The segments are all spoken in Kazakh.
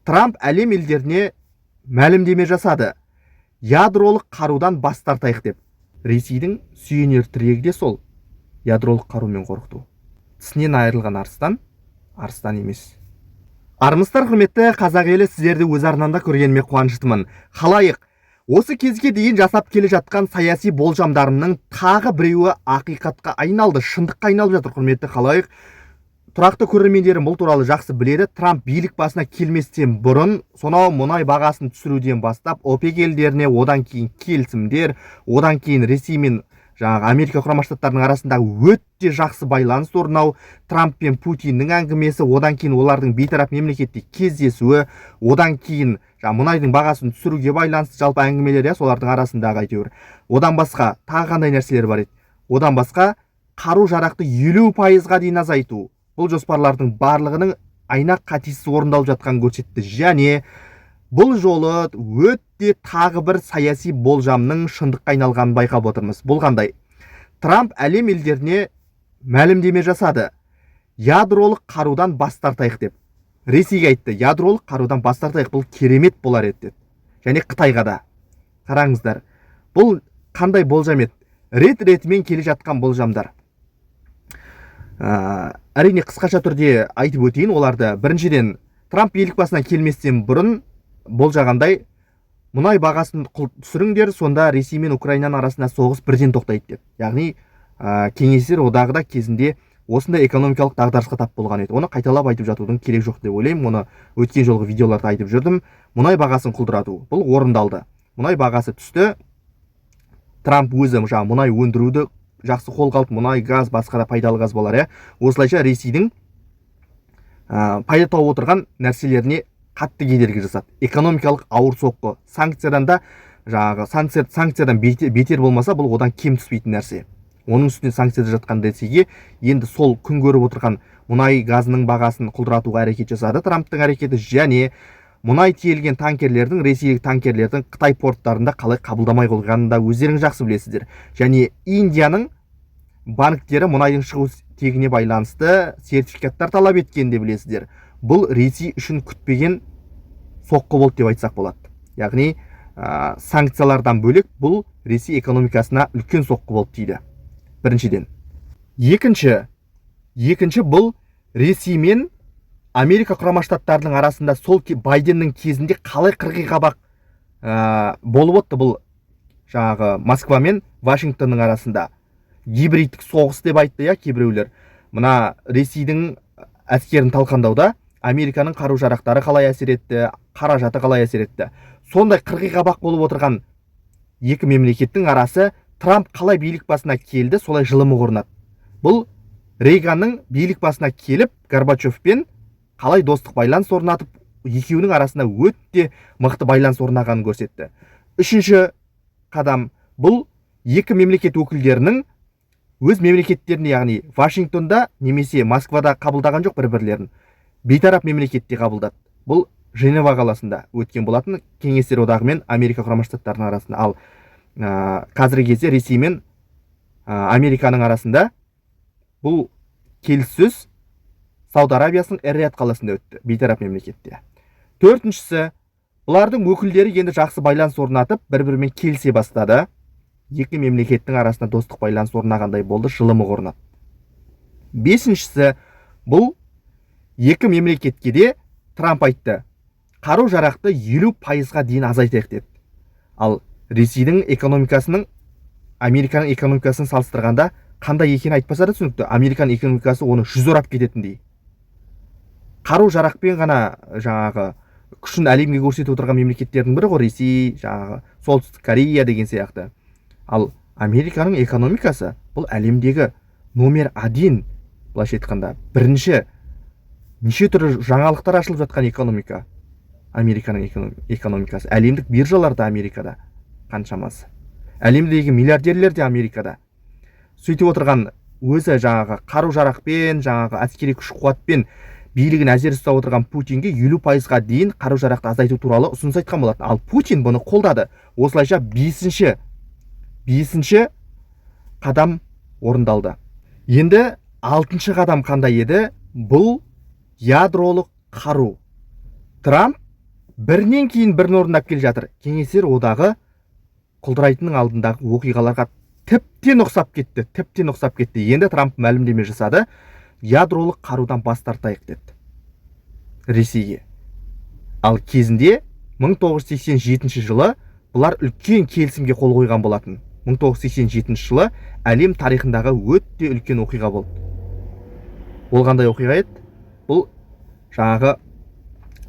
Трамп әлем елдеріне мәлімдеме жасады, ядролық қарудан бас тартайық деп. Ресейдің сүйенер тірегі де сол ядролық қарумен қорқыту. Тісінен айырылған арыстан арыстан емес. Армысыздар, құрметті қазақ елі! Сіздерді өз арнамда көргеніме қуаныштымын. Халайық, осы кезге дейін жасап келе жатқан саяси болжамдарымның тағы біреуі ақиқатқа айналды, шындыққа айналып жатыр. Құрметті халайық, тұрақты көрермендерім бұл туралы жақсы біледі. Трамп билік басына келместен бұрын сонау мұнай бағасын түсіруден бастап, ОПЕК елдеріне, одан кейін келісімдер, одан кейін Ресей мен жаңағы Америка Құрама Штаттарының арасындағы өте жақсы байланыс орнау, Трамп пен Путиннің әңгімесі, одан кейін олардың бейтарап мемлекетте кездесуі, одан кейін жаңағы мұнайдың бағасын түсіруге байланысты жалпы әңгімелер, иә, солардың арасындағы әйтеуір. Одан басқа тағы қандай нәрселер бар еді? Одан басқа қару жарақты 50%-ға дейін азайту. Бұл жоспарлардың барлығының айна қатесіз орындалып жатқанын көрсетті. Және бұл жолы өте тағы бір саяси болжамның шындыққа айналғанын байқап отырмыз. Бұл қандай? Трамп әлем елдеріне мәлімдеме жасады, ядролық қарудан бас тартайық деп. Ресейге айтты, ядролық қарудан бас тартайық, бұл керемет болар еді деді. Және Қытайға да. Қараңыздар, бұл қандай болжам еді? Рет ретімен келе жатқан болжамдар. Әрине, қысқаша түрде айтып өтейін оларды. Біріншіден, Трамп билік басына келместен бұрын болжағандай, мұнай бағасын түсіріңдер, сонда Ресей мен Украинаның арасында соғыс бірден тоқтайды деп. Яғни Кеңестер Одағы да кезінде осындай экономикалық дағдарысқа тап болған еді. Оны қайталап айтып жатудың керек жоқ деп ойлаймын. Оны өткен жолғы видеоларда айтып жүрдім. Мұнай бағасын құлдырату, бұл орындалды. Мұнай бағасы түсті. Трамп өзі жаңағы мұнай өндіруді жақсы қолға алды, мұнай, газ, басқа да пайдалы қазбалар, иә. Осылайша Ресейдің пайда тауып отырған нәрселеріне қатты кедергі жасады. Экономикалық ауыр соққы, санкциядан да, жаңағы санкциядан бетер болмаса, бұл одан кем түспейтін нәрсе. Оның үстіне санкцияда жатқан Ресейге енді сол күн көріп отырған мұнай, газының бағасын құлдыратуға әрекет жасады Трамптың әрекеті. Және мұнай тиелген танкерлердің, ресейлік танкерлердің Қытай порттарында қалай қабылдамай қойғанын да өздеріңіз жақсы білесіздер. Және Индияның банктері мұнайдың шығу тегіне байланысты сертификаттар талап еткенін де білесіздер. Бұл Ресей үшін күтпеген соққы болды деп айтсақ болады. Яғни санкциялардан бөлек бұл Ресей экономикасына үлкен соққы болып тиді біріншіден. Екінші, бұл Ресей мен Америка Құрама Штаттарының арасында сол Байденнің кезінде қалай қырғи қабақ болып отты. Бұл жаңағы Москва мен Вашингтонның арасында гибридтік соғыс деп айтты, иә, кейбіреулер. Мына Ресейдің әскерін талқандауда Американың қару жарақтары қалай әсер етті, қаражаты қалай әсер етті? Сондай қырғи қабақ болып отырған екі мемлекеттің арасы Трамп қалай билік басына келді, солай жылымық орнады. Бұл Рейганның билік басына келіп, Горбачевпен қалай достық байланыс орнатып, екеуінің арасында өте мықты байланыс орнағанын көрсетті. Үшінші қадам, бұл екі мемлекет өкілдерінің өз мемлекеттеріне, яғни Вашингтонда немесе Москвада қабылдаған жоқ бір бірлерін, бейтарап мемлекетте қабылдады. Бұл Женева қаласында өткен болатын, Кеңестер Одағы мен Америка Құрама Штаттарының арасында. Ал қазіргі кезде Ресей мен Американың арасында бұл келіссөз Сауд Арабиясының Эр-Рияд қаласында өтті, бейтарап мемлекетте. Төртіншісі, бұлардың өкілдері енді жақсы байланыс орнатып, бір бірімен келісе бастады. Екі мемлекеттің арасында достық байланыс орнағандай болды, жылымық орнады. Бесіншісі, бұл екі мемлекетке де Трамп айтты, қару жарақты 50%-ға дейін азайтайық деді. Ал Ресейдің экономикасының Американың экономикасын салыстырғанда қандай екенін айтпаса да түсінікті. Американың экономикасы оны жүз орап кететіндей. Қару жарақпен ғана жаңағы күшін әлемге көрсетіп отырған мемлекеттердің бірі ғой Ресей, жаңағы Солтүстік Корея деген сияқты. Ал Американың экономикасы бұл әлемдегі номер один, былайша айтқанда, бірінші, неше түрлі жаңалықтар ашылып жатқан экономика Американың экономикасы. Әлемдік биржаларда Америкада қаншамасы, әлемдегі миллиардерлер де Америкада. Сөйтіп отырған өзі жаңағы қару жарақпен, жаңағы әскери күш қуатпен билігін әзер ұстап отырған Путинге 50%-ға дейін қару жарақты азайту туралы ұсыныс айтқан болатын. Ал Путин бұны қолдады. Осылайша бесінші қадам орындалды. Енді алтыншы қадам қандай еді? Бұл ядролық қару. Трамп Бірінен кейін бірін орындап келе жатыр. Кеңестер Одағы құлдырайтынның алдындағы оқиғаларға тіптен ұқсап кетті, тіптен ұқсап кетті. Енді Трамп мәлімдеме жасады: ядролық қарудан бас тартайық деді Ресейге. Ал кезінде 1987 жылы бұлар үлкен келісімге қол қойған болатын. 1987 жылы әлем тарихындағы өте үлкен оқиға болды. Ол қандай оқиға еді? Бұл жаңағы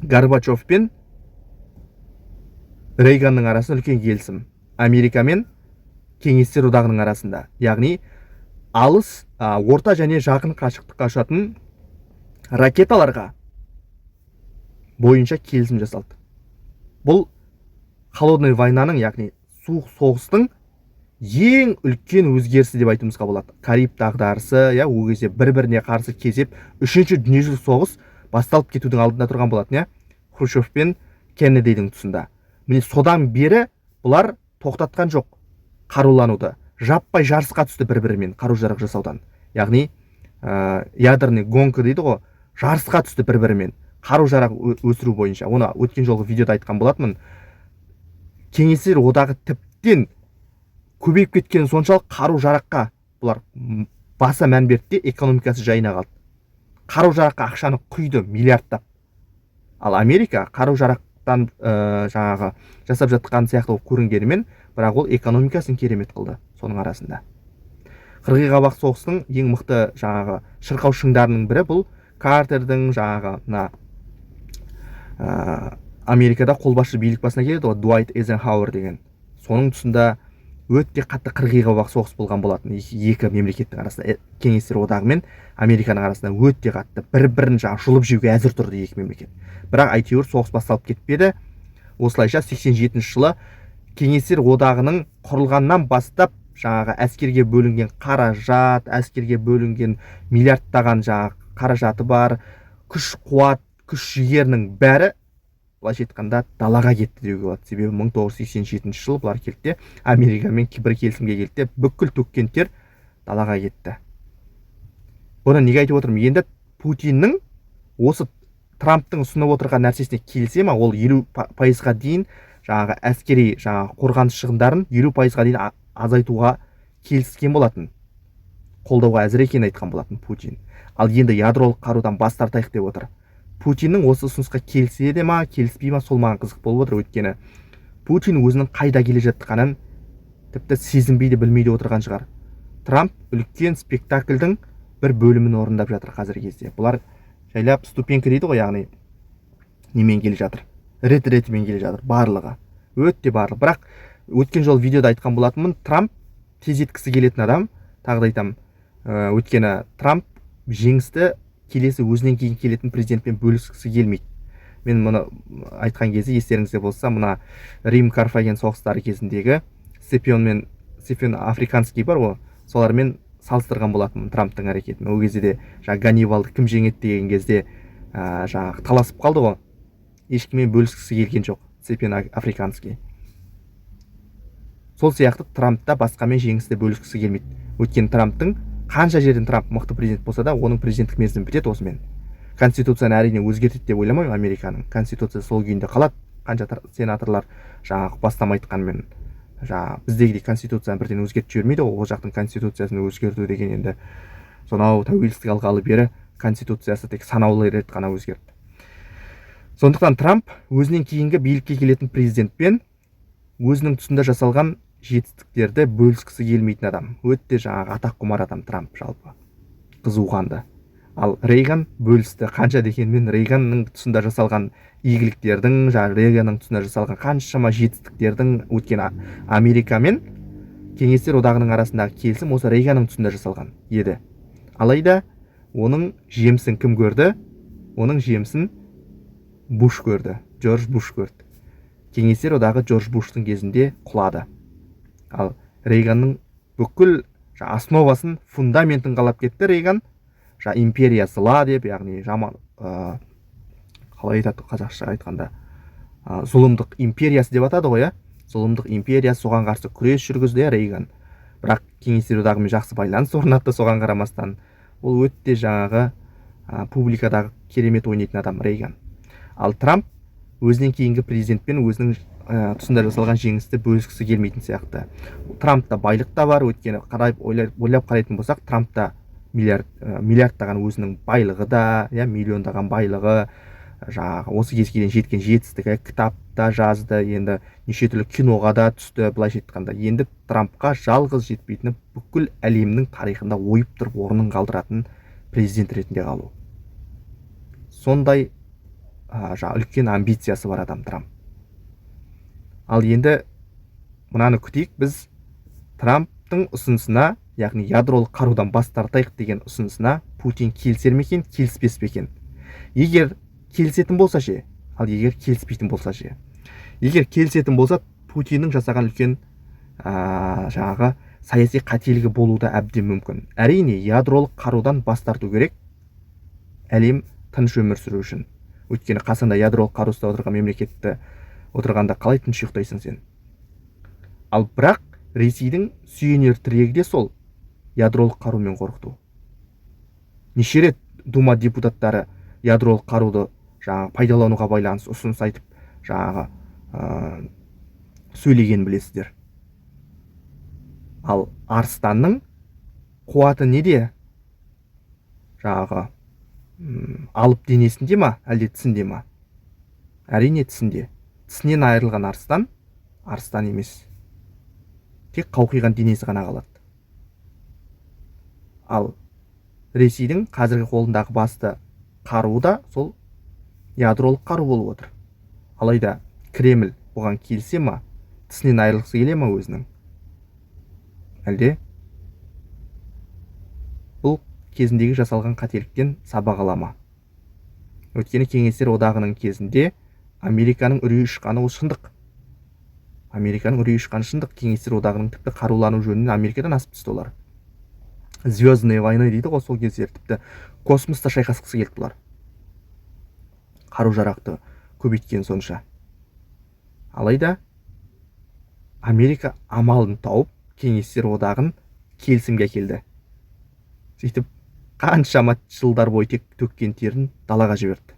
Горбачев пен Рейганның арасында үлкен келісім, Америка мен Кеңестер Одағының арасында, яғни алыс, орта және жақын қашықтыққа ұшатын ракеталарға бойынша келісім жасалды. Бұл холодный войнаның, яғни суық соғыстың ең үлкен өзгерісі деп айтуымызға болады. Кариб дағдарысы, иә, ол кезде бір біріне қарсы кезеп, үшінші дүниежүзілік соғыс басталып кетудің алдында тұрған болатын, иә, Хрущев пен Кеннедидің тұсында. Міне, содан бері бұлар тоқтатқан жоқ қарулануды, жаппай жарысқа түсті бір бірімен қару жарақ жасаудан, яғни ядерный гонка дейді ғой, жарысқа түсті бір бірімен қару жарақ өсіру бойынша. Оны өткен жолғы видеода айтқан болатынмын. Кеңестер Одағы тіптен көбейіп кеткені соншалық, қару жараққа бұлар баса мән берді де, экономикасы жайына қалды. Қару жараққа ақшаны құйды миллиардтап. Ал Америка қару жарақтан жаңағы жасап жатқан сияқты болып көрінгенімен, бірақ ол экономикасын керемет қылды. Соның арасында қырғи қабақ соғыстың ең мықты жаңағы шырқау шыңдарының бірі бұл Картердің жаңағы мына Америкада қолбасшы билік басына келеді ғой, Дуайт Эйзенхауэр деген, соның тұсында өте қатты қырғи қабақ соғыс болған болатын екі мемлекеттің арасында, Кеңестер Одағы мен Американың арасында. Өте қатты бір бірін жаңағы жұлып жеуге әзір тұрды екі мемлекет, бірақ әйтеуір соғыс басталып кетпеді. Осылайша 87 жылы Кеңестер Одағының құрылғаннан бастап жаңағы әскерге бөлінген қаражат, әскерге бөлінген миллиардтаған жаңағы қаражаты бар, күш қуат, күш жігерінің бәрі, былайша айтқанда, далаға кетті деуге болады. Себебі 1987 жылы бұлар келді де, Америкамен бір келісімге келді де, бүкіл төккен тер далаға кетті. Бұны неге айтып отырмын? Енді Путиннің осы Трамптың ұсынып отырған нәрсесіне келісе ма? Ол 50%-ға дейін жаңағы әскери, жаңағы қорғаныс шығындарын 50%-ға дейін азайтуға келіскен болатын, қолдауға әзір екенін айтқан болатын Путин. Ал енді ядролық қарудан бас тартайық деп отыр. Путиннің осы ұсынысқа келісе де ма, келіспей ма, сол маған қызық болып отыр. Өйткені Путин өзінің қайда келе жатқанын тіпті сезінбей де, білмей де отырған шығар. Трамп үлкен спектакльдің бір бөлімін орындап жатыр қазіргі кезде. Бұлар жайлап, ступенька дейді ғой, яғни немен келе жатыр, рет ретімен келе жатыр барлығы, өте барлығы. Бірақ өткен жолы видеода айтқан болатынмын, Трамп тездеткісі келетін адам. Тағы да айтамын, өйткені Трамп жеңісті келесі өзінен кейін келетін президентпен бөліскісі келмейді. Мен мұны айтқан кезде, естеріңізде болса, мына Рим Карфаген соғыстары кезіндегі Сципион мен Сципион Африканский бар ғой, солармен салыстырған болатынмын Трамптың әрекетін. Ол кезде де жаңағы Ганнибалды кім жеңеді деген кезде жаңағы таласып қалды ғой, ешкіммен бөліскісі келген жоқ Сципион Африканский. Сол сияқты Трамп та басқамен жеңісті бөліскісі келмейді. Өйткені Трамптың қанша жерден Трамп мықты президент болса да, оның президенттік мерзімі бітеді осымен. Конституцияны, әрине, өзгертеді деп ойламаймын. Американың конституциясы сол күйінде қалады, қанша сенаторлар жаңағы бастама айтқанымен. Жаңағы біздегідей конституцияны бірден өзгертіп жібермейді ғой. Ол жақтың конституциясын өзгерту деген енді сонау тәуелсіздік алғалы бері конституциясы тек санаулы рет қана өзгерді. Сондықтан Трамп өзінен кейінгі билікке келетін президентпен өзінің тұсында жасалған жетістіктерді бөліскісі келмейтін адам. Өте жаңағы атаққұмар адам Трамп, жалпы қызуқанды. Ал Рейган бөлісті. Қанша дегенмен Рейганның тұсында жасалған игіліктердің, жаңағы Рейганның тұсында жасалған қаншама жетістіктердің, өйткені Америка мен Кеңестер Одағының арасындағы келісім осы Рейганның тұсында жасалған еді. Алайда оның жемісін кім көрді? Оның жемісін Буш көрді, Джордж Буш көрді. Кеңестер Одағы Джордж Буштың кезінде құлады. Ал Рейганның бүкіл основасын, фундаментін қалап кетті Рейган. Жаңа империя зла деп, яғни жаман, қалай айтады қазақша айтқанда, зұлымдық империясы деп атады ғой, иә, зұлымдық империясы, соған қарсы күрес жүргізді, иә, Рейган. Бірақ Кеңестер Одағымен жақсы байланыс орнатты соған қарамастан. Ол өте жаңағы публикадағы керемет ойнайтын адам Рейган. Ал Трамп Өзінен кейінгі президентпен өзінің тұсында жасалған жеңісті бөліскісі келмейтін сияқты. Трампта байлық та бар, өйткені қарай ойлап қарайтын болсақ, Трампта миллиардтаған өзінің байлығы да, иә, миллиондаған байлығы, жаңағы осы кезге дейін жеткен жетістігі, кітап та жазды, енді неше түрлі киноға да түсті. Былайша айтқанда, енді Трампқа жалғыз жетпейтіні бүкіл әлемнің тарихында ойып тұрып орнын қалдыратын президент ретінде қалу. Сондай жаңа үлкен амбициясы бар адам Трамп. Ал енді мынаны күтейік біз: Трамптың ұсынысына, яғни ядролық қарудан бас тартайық деген ұсынысына Путин келісер ме екен, келіспес пе екен? Егер келісетін болса ше? Ал егер келіспейтін болса ше? Егер келісетін болса, Путиннің жасаған үлкен жаңағы саяси қателігі болуы да әбден мүмкін. Әрине, ядролық қарудан бас тарту керек әлем тыныш өмір сүру үшін, өйткені қасында ядролық қару ұстап отырған мемлекетті отырғанда қалай тыныш ұйықтайсың сен? Ал бірақ Ресейдің сүйенер тірегі де сол ядролық қарумен қорқыту. Неше рет Дума депутаттары ядролық қаруды жаңағы пайдалануға байланысты ұсыныс айтып, жаңағы сөйлегенін білесіздер. Ал арыстанның қуаты неде? Жаңағы алып денесінде ма, әлде тісінде ма? Әрине, тісінде. Тісінен айырылған арыстан арыстан емес, тек қауқиған денесі ғана қалады. Ал Ресейдің қазіргі қолындағы басты қаруы да сол ядролық қару болып отыр. Алайда Кремль бұған келісе ма? Тісінен айырылғысы келе ма өзінің, әлде бұл кезіндегі жасалған қателіктен сабақ ала ма? Өйткені Кеңестер Одағының кезінде Американың үрейі ұшқаны, ол шындық. Американың үрейі ұшқаны шындық. Кеңестер Одағының тіпті қарулану жөнінен Америкадан асып түсті олар. «Звездные войны» дейді ғой, сол кездері тіпті космоста шайқасқысы келді бұлар, қару жарақты көбейткен сонша. Алайда Америка амалын тауып, Кеңестер Одағын келісімге әкелді. Сөйтіп, қаншама жылдар бойы тек төккен терін далаға жіберді.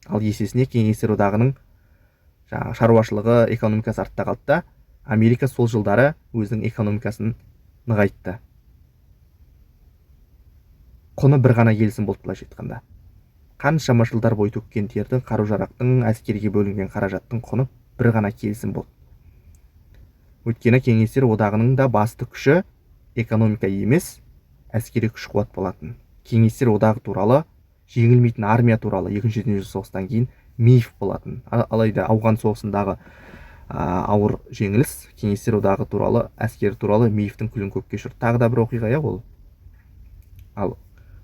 Ал есесіне Кеңестер Одағының жаңағы шаруашылығы, экономикасы артта қалды да, Америка сол жылдары өзінің экономикасын нығайтты. Құны бір ғана келісім болды. Былайша айтқанда, қаншама жылдар бойы төккен тердің, қару жарақтың, әскерге бөлінген қаражаттың құны бір ғана келісім болды. Өйткені Кеңестер Одағының да басты күші экономика емес, әскери күш қуат болатын. Кеңестер Одағы туралы, жеңілмейтін армия туралы Екінші дүниежүзілік соғыстан кейін миф болатын. Алайда Ауған соғысындағы ауыр жеңіліс Кеңестер Одағы туралы, әскер туралы мифтің күлін көкке ұшырды. Тағы да бір оқиға, иә, ол. Ал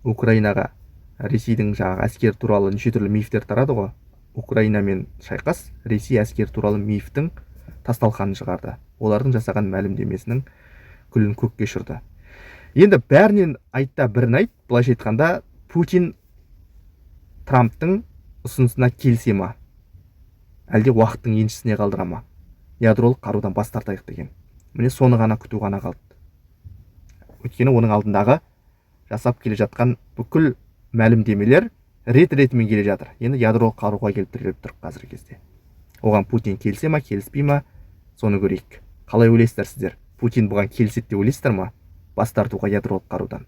Украинаға Ресейдің жаңағы әскер туралы неше түрлі мифтер тарады ғой. Украинамен шайқас Ресей әскері туралы мифтің тас талқанын шығарды, олардың жасаған мәлімдемесінің күлін көкке ұшырды. Енді бәрінен айт та, бірін айт. Былайша айтқанда, Путин Трамптың ұсынысына келісе ма, әлде уақыттың еншісіне қалдыра ма, ядролық қарудан бас тартайық деген? Міне, соны ғана күту ғана қалды. Өйткені оның алдындағы жасап келе жатқан бүкіл мәлімдемелер рет ретімен келе жатыр. Енді ядролық қаруға келіп тіреліп тұр қазіргі кезде. Оған Путин келісе ма, келіспей ма, соны көрейік. Қалай ойлайсыздар сіздер? Путин бұған келіседі деп ойлайсыздар ма, бас тартуға ядролық қарудан?